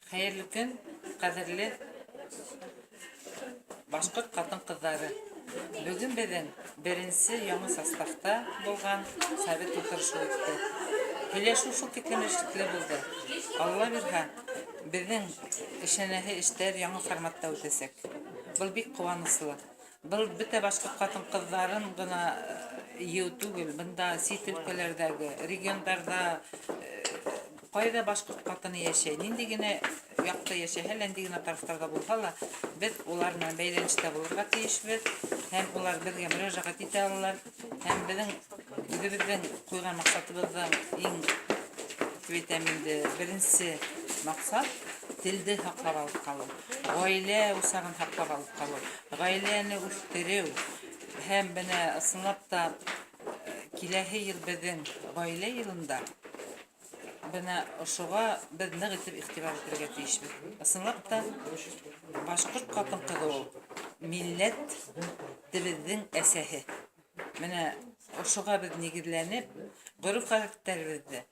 Хәйерле көн, ҡәҙерле башҡорт ҡатын-ҡыҙҙары! Бөгөн беҙҙең беренсе яңы составта булған совет ултырышы үтте. Һөйләшеү шул тиклем эшлекле булды. Алла бирһә, беҙҙең эшләнәһе эштәр яңы форматта үтәсәк. Был бик ҡыуаныслы. Был бөтә башҡорт ҡатын-ҡыҙҙарын ғына йыйыу түгел, бында сит өлкәләрҙәге, региондарҙа ҡайҙа башҡорт ҡатыны йәшәй, ниндәй генә яҡта йәшәһә лә, ниндәй генә тарафтарҙа булһа ла, беҙ улар менән бәйләнештә булырға тейешбеҙ һәм улар беҙгә мөрәжәғәт итә алалар. Һәм беҙҙең үҙебеҙҙең ҡуйған маҡсатыбыҙҙың иң, тип әйтәм инде, беренсе маҡсат телде һаҡлап алып ҡалыу, ғаилә усағын һаҡлап алып ҡалыу, ғаиләне үҫтереү һәм бына ысынлап та киләһе йыл беҙҙең ғаилә йылында бына ошоға беҙ ныҡ итеп иғтибар итергә тейешбеҙ. Ысынлап та башҡорт ҡатын-ҡыҙы ул милләтебеҙҙең әсәһе. Менә ошоға беҙ нигеҙләнеп, гореф-ғәҙәттәребеҙҙе,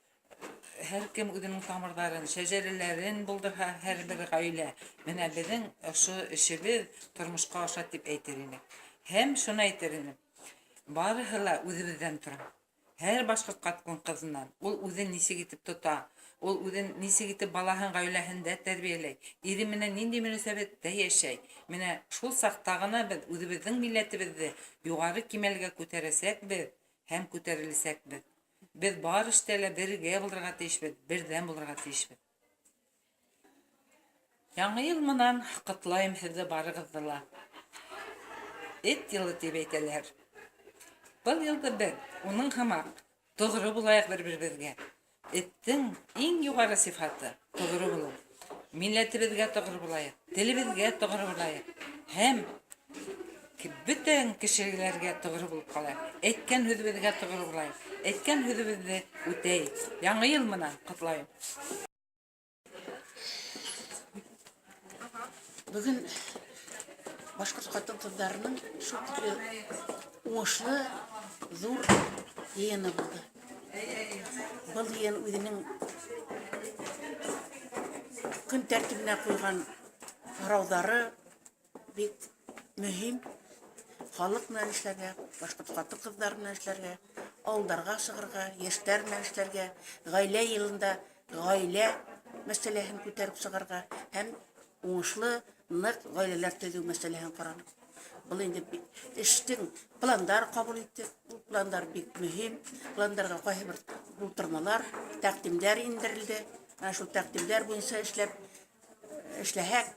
һәр кем үҙенең тамырҙарын, шәжәрәләрен булдырһа, һәр бер ғаилә, менә беҙҙең ошо эшебеҙ тормошҡа аша тип әйтер инек. Һәм шуны әйтер инем, барыһы ла үҙебеҙҙән тора. Һәр башҡорт ҡатын-ҡыҙынан ул үҙен нисек итеп тота, ул үҙен нисек итеп балаһын ғаиләһендә тәрбиәләй, ире менән ниндәй мөнәсәбәттә йәшәй. Менә шул саҡта ғына беҙ үҙебеҙҙең милләтебеҙҙе юғары кимәлгә күтәрәсәкбеҙ һәм күтәреләсәкбеҙ. Беҙ бар эштә лә бергә булырға тейешбеҙ, берҙәм булырға тейешбеҙ. Яңы йыл менән ҡотлайым һеҙҙе барығыҙҙы ла. Эт йылы тип әйтәләр. Был йылды беҙ уның һымаҡ тоғро булайыҡ бер-беребеҙгә. Эттең иң юғары сифаты тоғро булыу. Милләтебеҙгә тоғро булайыҡ, телебеҙгә тоғро булайыҡ һәм бөтән кешеләргә тоғро булып ҡалайыҡ. Әйткән һүҙебеҙгә тоғро булайыҡ. Әйткән һүҙебеҙҙе үтәйек. Яңы йыл менән ҡотлайым. Бөгөн башҡорт ҡатын-ҡыҙҙарының шул тикле уңышлы ҙур йыйыны булды. Был йыйын үҙенең көн тәртибенә ҡуйған һорауҙары бик мөһим. Халыҡ менән эшләргә, башҡорт ҡатын-ҡыҙҙары менән эшләргә, ауылдарға сығырға, йәштәр менән эшләргә, гаилә йылында гаилә мәсьәләһен күтәреп сығырға һәм уңышлы, ныҡ гаиләләр төҙөү мәсьәләһен ҡаралып. Был инде эштең пландар ҡабул иттек. Ул пландар бик мөһим. Пландарға ҡайһы бер бултырмалар, тәкъдимдәр индерелде. Менә шул тәкъдимдәр буенса эшләп эшләһәк,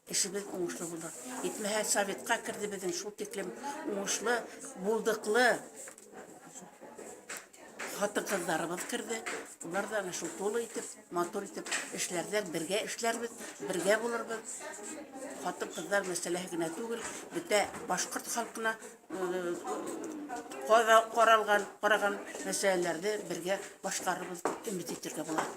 Эшебез уңышлы булыр. Итмәһә, советка керде безнең шул тиклем уңышлы, булдыклы хатын-кызларыбыз керде. Улар да әнә шул тулы итеп, матур итеп эшләрҙәр, бергә эшләрбеҙ, бергә булырбыҙ. Хатын-кызлар мәсьәләһе генә түгел, бөтә башкорт халкына каралган, караган мәсьәләләрне бергә башкарырбыз дип өмет итергә була.